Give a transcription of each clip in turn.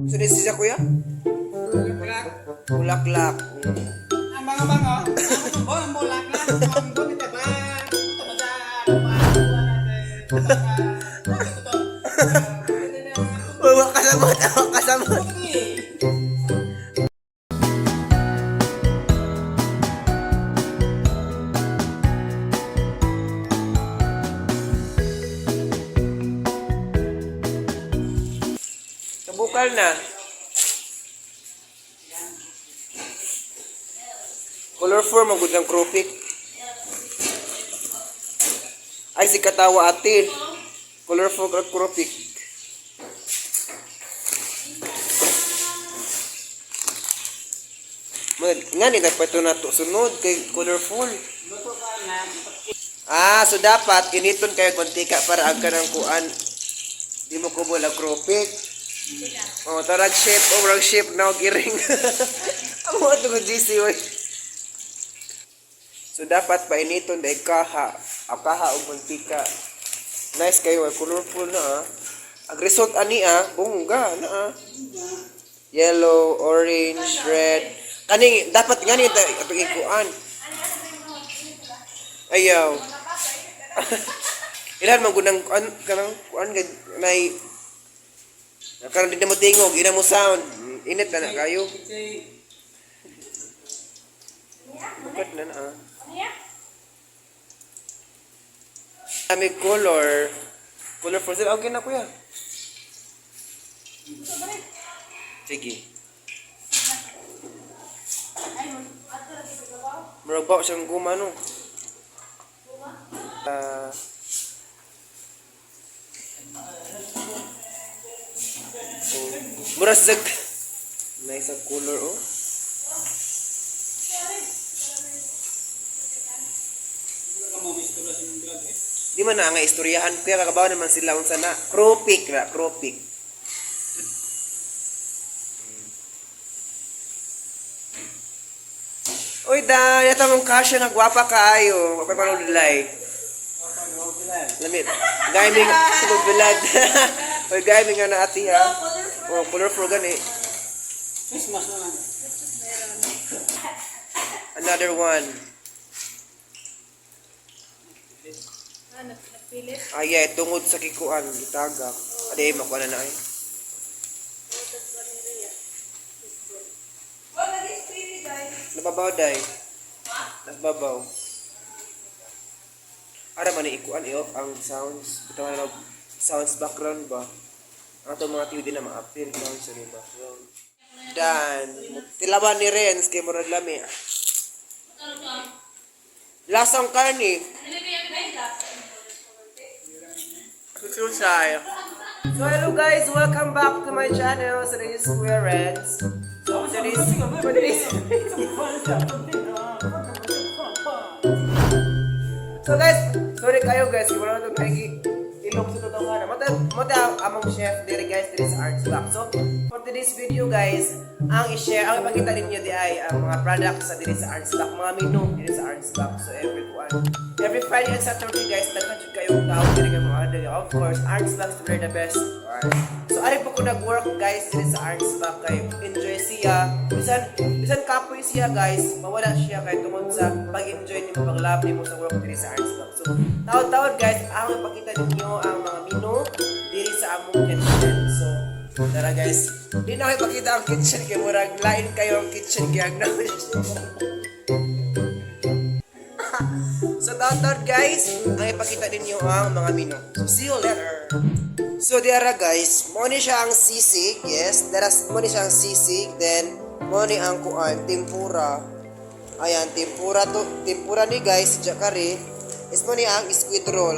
So this is kuya? Bulaklak. Bulaklak. Ang mga bango. Ang oh, ang bulaklak. Ang bonita ba? Tumada. Uy, wa kasabot, wa kasabot. Kabukal na. Colorful, magud ng kropik. Ay, si katawa ate. Colorful ang kropik. Nga ni dapat ito na to sunod kay colorful. Luto ka na. Ah, so dapat initon kayo kontika para ang kanang kuan di mo kubol ang kropik. Oh, tarag shape, oh, rag shape na og iring. Amo ato ko GC oy. So dapat painiton dahil kaha, ang kaha og mantika. Nice kayo, ay colorful na ah. Ang result ani ah, bongga na ah. Yellow, orange, red. Kani dapat ngani ito itong ikuan. Ayaw. Ilan man gunang kuan kanang kuan gad nay karon di na mo tingog, ina mo sound. Init na na kayo. Bukod na na ah. Kami color. Color for sale. Okay na kuya. Sige. Murag ba siyang guma no? Ah. Oh. Murag sa nice ang color oh. Di man na nga istoryahan kuya, kakabaw naman sila unsa na kropik ra kropik. Uy da, yata mong kasya nga gwapa kaayo. Wapay panudlay. Lamit. Gay mi nga sulod bilad. Uy, gay mi nga na ati ha. Oh, colorful gani. Christmas na lang. Another one. Ay, ay, tungod sa kikuan, gitagak. Ade, makuha na na ay. Nababaw, day. Nababaw. Ara man ni ikuan i-off ang sounds. Ito na sounds background ba? Ang atong mga TV din na ma-appear sounds sa yung background. Dan. Tilaban ni Renz kay murag lami. Lasang karne. Susay. So hello guys, welcome back to my channel. So this is Kuya Renz. So for today's So guys, sorry kayo guys, wala na itong nahigi ilok sa totohanan. Mata, mata ang among chef diri guys, diri sa Arts Block. So, for today's video guys, ang i-share, ang ipakita ninyo di ay ang mga products sa diri sa Arts Block, mga menu diri sa Arts Block. So, every one. Every Friday and Saturday guys, daghan jud kayong tao diri kay mga diri. Of course, Arts Block is the best. Alright. So, ari po ko nag-work guys diri sa Arts Block kay enjoy siya. Bisan bisan kapoy siya guys, mawala siya kay tungod sa pag-enjoy nimo, pag-love nimo sa work diri sa Arts Block. So, taon-taon guys, ang ipakita ninyo ang mga menu diri sa among kitchen. So, tara guys. Di na ko ipakita ang kitchen kay murag lain kayo ang kitchen kay ang So, taon-taon guys, ang ipakita ninyo ang mga menu. So, see you later. So, diara guys, mo ni siya ang sisig, yes, daras mo ni siya ang sisig, then mo ni ang kuan, tempura. Ayan, tempura to, tempura ni guys, jakari, is mo ni ang squid roll.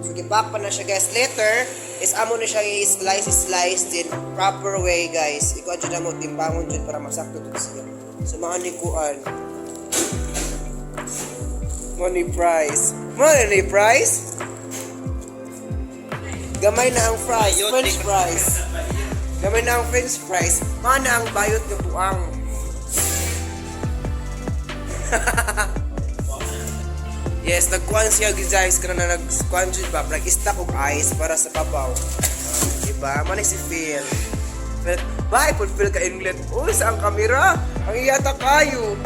So, gipak pa na siya guys. Later, is amo na siya i-slice, slice din proper way guys. Ikaw dyan na mo, timbangon dyan para masakto to siya. So, mga ni kuan. Money price. Money price? Gamay na ang fries. French fries. Gamay na ang french fries. Mana ang bayot ng buang. Yes, nagkuhan siya guys kana na nagkuhan jud ba, nag-stack og ice para sa papaw. Ah, diba? Manay si Phil. Bye, fulfill ka inglet. Uy, sa ang kamera? Ang iyata kayo.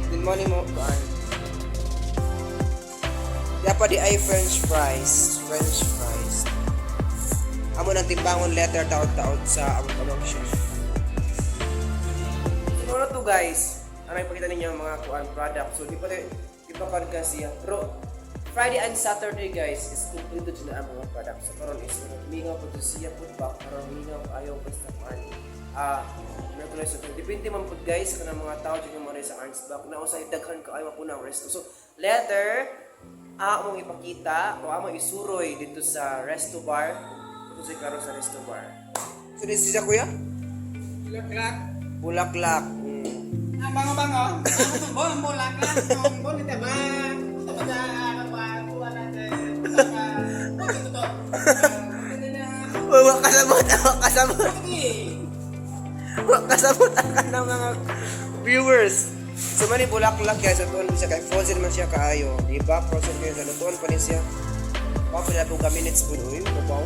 Good morning mo, kuan. Ya pa di ay french fries. French fries. Amo nang timbangon letter taon-taon sa among among chef. So, ano to guys? Ano ipakita ninyo ang mga kuan product. So di pa kuan kasi siya. Pero Friday and Saturday guys is completed na ang mga product. So karon is mingaw po to siya po ba karon mingaw ayaw basta kuan. Ah, Merkulis so, depende man pud guys kanang mga tao dyan mo sa Arnsbach na usay daghan kaayo mapuna ang resto. So letter among ipakita o among isuroy dito sa resto bar. Dito sa karon sa resto bar. So this is siya kuya? Bulaklak. Bulaklak. Ang mga mga. Ang bon bulaklak. Ang bon ite ba. Ito ba ano ba kuha natin. Ito to. Wa kasabot, wa kasabot. Wa kasabot ang kanang mga viewers. So mani bulaklak guys, atuon siya kay frozen man siya kaayo, di ba? Frozen kayo sa lutuan pa ni siya. Pa pila po ka minutes po uy, kabaw.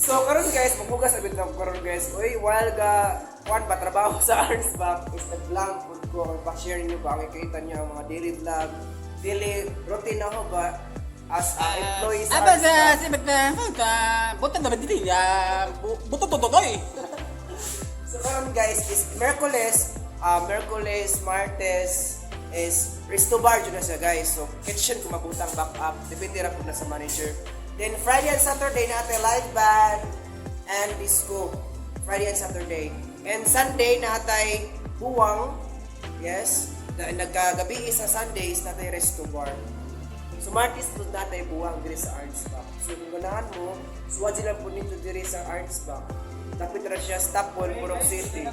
So karon guys, maghugas abit na ko karon guys. Uy, while ga kuan pa trabaho sa Arnsbach is nag-vlog pud ko, pa-share niyo ba ang ikita niyo ang mga daily vlog, daily routine ako ba as a employee sa Apa sa Arnsbach. si bet na butan na dili ya buto to to eh. So karon guys is Merkules, Merkules, Martes is Resto Bar jud na siya guys. So kitchen kung mabutang back up, depende ra pud na sa manager. Then Friday and Saturday na ate live band and disco. Friday and Saturday. And Sunday na atay buwang. Yes. Na, nagkagabi sa Sundays natay resto bar. So Martes po natay buwang diri sa Arnsbach. So kung ganahan mo, suwad sila po nito diri sa Arnsbach. Dapit ra siya stop one Purok City.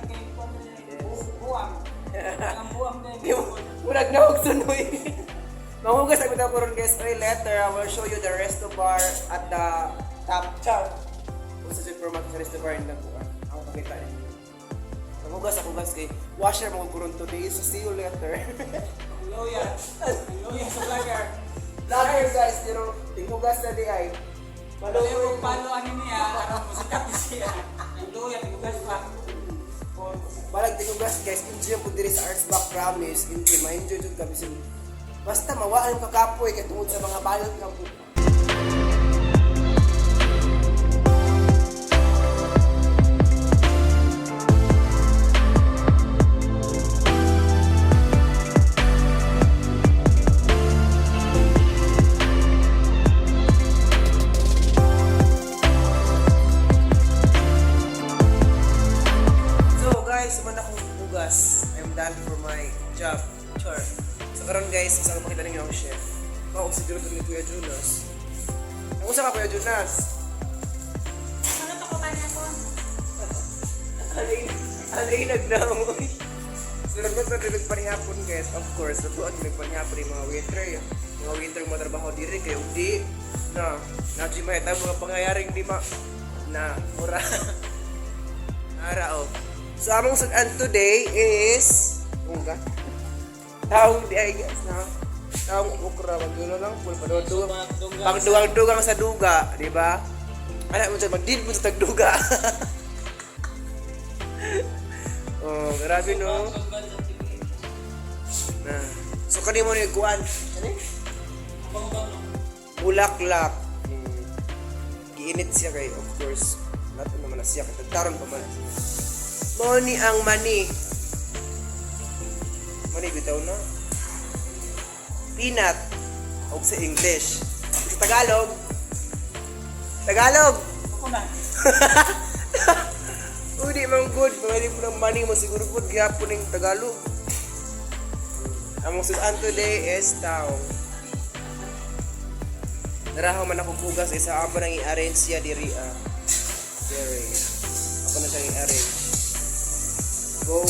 Buwang. Ang buwang din. Di mo, murag na og sunoy. Manghugas ang bitaw karon guys. Oy, later I will show you the resto bar at the top chart. Kung sa supermarket sa resto bar na ko ang pakita ninyo. Manghugas ako guys kay washer mo karon today. So see you later. Loya. Loya sa vlogger. Vlogger guys, pero tinghugas na di ay. Malo yung palo ani niya aron musikat siya. Ang loya tigugas pa. Balag tinghugas guys, enjoy po diri sa Arts Back promise. Enjoy, ma-enjoy jud kami sa basta mawaan kakapoy kay tungod sa mga balot nga po. So guys, man akong hugas. I'm done for my job. Char. So karon guys, isa ko pakita ninyo ang chef. Mao si Juno ni Kuya Jonas. Ang usa ka Kuya Jonas. Ano to ko ako? Alay, alay nagnamoy. So nagluto na rin panihapon guys. Of course, lutuan may panihapon yung mga waiter. Eh. Mga waiter mo trabaho diri kayo di na na di mahita mga pangyayaring di ma na ora. Ara oh. So among sudan today is unga. Taong di ay guys na. Taong okra magdulo lang full pa dugang. Pagdugang-dugang sa duga, di ba? Ana mo sa magdid mo sa tagduga. Oh, grabe no. Na. So kani mo ni kuan. Kani? Bulaklak. Giinit siya kay of course. Lato naman na siya kay tagtaron pa man. Mao ni ang mani. Mani bitaw na. Peanut og sa English. Sa Tagalog. Tagalog. Ako na. Uy, di man good. Pwede mo ng money mo siguro good. Gihapon ng Tagalog. Ang susan today is tao. Narahaw man ako bugas isa ako nang i-arrange siya diri ah. Diri. Ako na siyang i-arrange. Go.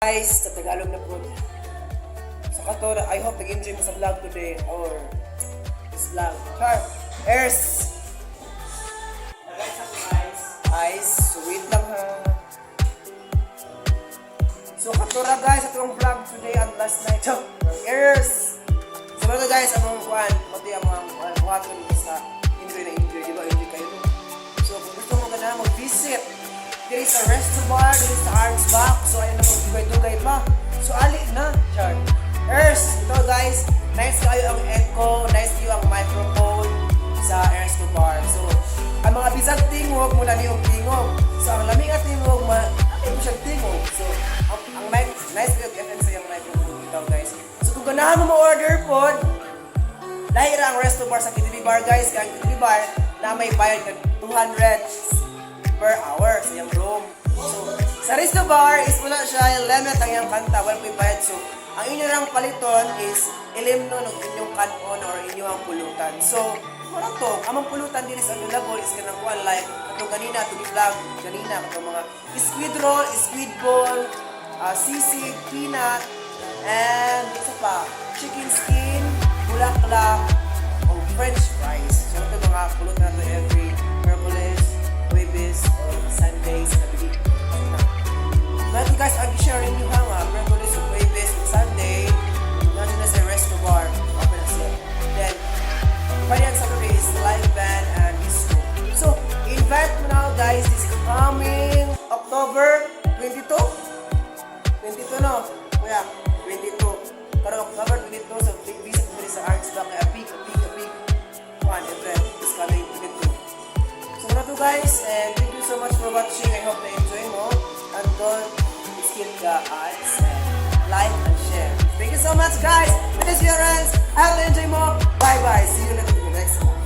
Guys, sa Tagalog na po. So kato, I hope nag-enjoy mo sa vlog today or this vlog. Char! Airs! Ice, wait lang ha. So katura guys, atong vlog today and last night. So, airs! So mga guys, ang mga kuan, pati ang mga kuan, buhaton sa enjoy na enjoy, di ba? Enjoy kayo, no? So kung gusto mo ganahan mag-visit, there is a resto bar, there is a Arts Box, so ayun na mag-dugay-dugay pa. So ali na, char. Airs, ito guys, nice kayo ang echo, nice kayo ang microphone sa Resto Bar. So, ang mga bisag tingog mula ni og tingog. So, ang lamig at tingog, ma ano mo siyang tingog. So, ang mic, nice kayo FM sa iyang microphone ikaw guys. So, kung ganahan mo mo-order pod, lahi ra ang resto bar sa KTV bar guys, kaya ang KTV bar na may bayad ng 200 per hour sa iyang room. So, sa resto bar is wala siya limit ang iyang kanta, wala may bayad. So, ang inyo lang paliton is ilimnon og inyong kanon or inyong pulutan. So, wala to. Among pulutan diri sa available is kanang kuan like katong ganina to vlog ganina katong mga squid roll, squid ball, sisig, peanut, and isa pa, chicken skin, bulaklak, o french fries. So ito mga pulutan nato every Miyerkules, Huwebes, or Sunday sa nabili. But you guys, ang sharing nyo ha nga, Miyerkules, Huwebes, and Sunday, nandun na sa resto bar, open na siya. Then, Friday and Saturday is live band and disco. So, invite mo na guys this coming October 22? 22 no? Kuya, 22. Pero October 22, so visit mo rin sa Arts Block, a big, a big, a big one event is coming 22. So muna to guys, and thank you so much for watching. I hope na-enjoy mo. And don't skip the ads and like and share. Thank you so much guys. This is your friends. I hope na-enjoy mo. Bye bye. See you later in the next one.